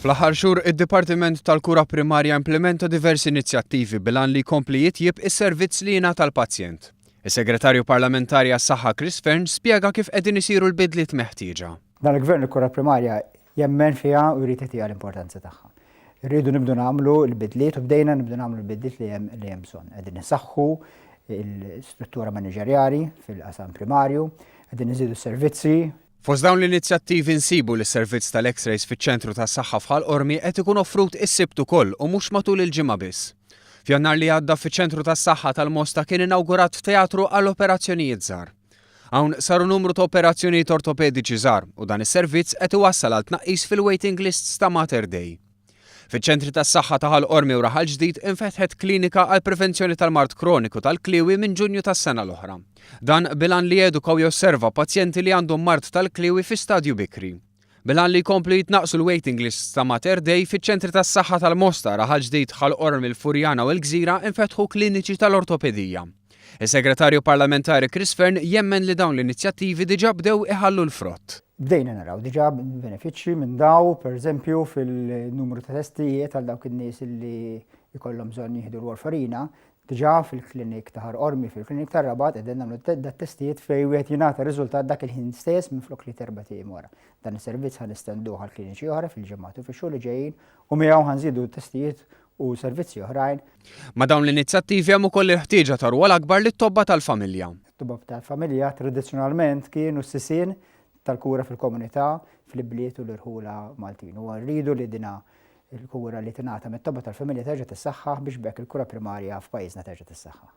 Fl-aħħar xhur id-Dipartiment tal-Kura Primarja implementa diversi inizjattivi bil-għan li jkompli jitjieb is-servizz li jingħata l-pazjent. Is-Segretarju Parlamentari għas-Saħħa Chris Fearne spjega kif qegħdin isiru l-bidliet meħtieġa. Dan il-Gvern il-kura primarja jemmen fiha u jrid jagħtiha l-importanza tagħha. Irridu nibdu nagħmlu l-bidliet u bdejna nibdu nagħmlu l-bidliet li hemm li hemm bżonn. Qegħdin insaħħu l-struttura maniġerjali fil-qasam primarju, qegħdin inżidu s-servizzi. Fost dawn l-inizjattivi nsibu li s-servizz tal-X-rays fiċ-Ċentru tas-Saħħa f'Ħal Qormi qed ikun offrut is-Sibt ukoll u mhux matul il-ġimgħa biss. F'Jannar li għadda fiċ-Ċentru tas-Saħħa tal-Mosta kien inawgurat teatru għal operazzjonijiet żgħar. Hawn saru numru ta' operazzjonijiet ortopediċi żgħar u dan is-servizz qed iwassal għal tnaqqis fil-waiting lists ta' Mater Dei. Fiċ-ċentri tas-saħħa ta' Ħal Qormi u Raħal Ġdid infetħet klinika għall-prevenzjoni tal-mard kroniku tal-kliewi minn Ġunju tas-sena l-oħra. Dan bil-għan li jeduka u josserva pazjenti li għandhom mard tal-kliewi fi stadju bikri. Bil-għan li jkomplu jitnaqqsu l-waiting lists ta' Mater Dei, fiċ-ċentri tas-saħħa tal-Mosta, Raħal Ġdid, Ħal Qormi, il-Furjana u l-Gżira infetħu kliniċi tal-ortopedija. Is-Segretarju Parlamentari Chris Fearne jemmen li dawn l-inizjattivi diġà bdew iħallu l-frott. Bdejna naraw diġà benefiċċji minn daw, pereżempju fil-numru ta' testijiet għal dawk in-nies li jkollhom bżonn jieħdu l-warfarina, diġà fil-klinik ta' Ħal Qormi, fil-klinik tar-Rabat qegħdin nagħmlu dat-testijiet fejn wieħed jingħata riżultat dak il-ħin stess minflok li terba' ijiem wara. Dan is-servizz ħa nestenduh għal kliniċi oħra fil-ġimgħat u fix-xhur li ġejjin u miegħu ħa nżidu testijiet u servizzi oħrajn. Ma' dawn l-inizjattivi hemm ukoll il-ħtieġa ta' rwol akbar lit-tobba tal-familja. It-tobba tal-familja tradizzjonalment kienu s-sisien tal-kura fil-komunità, fl-ibliet u l-irħula Maltin. U rridu li dina il-kura li tingħata mit-tobba tal-familja terġa' tissaħħaħ biex b'hekk il-kura primarja f'pajjiżna terġa' tissaħħaħ.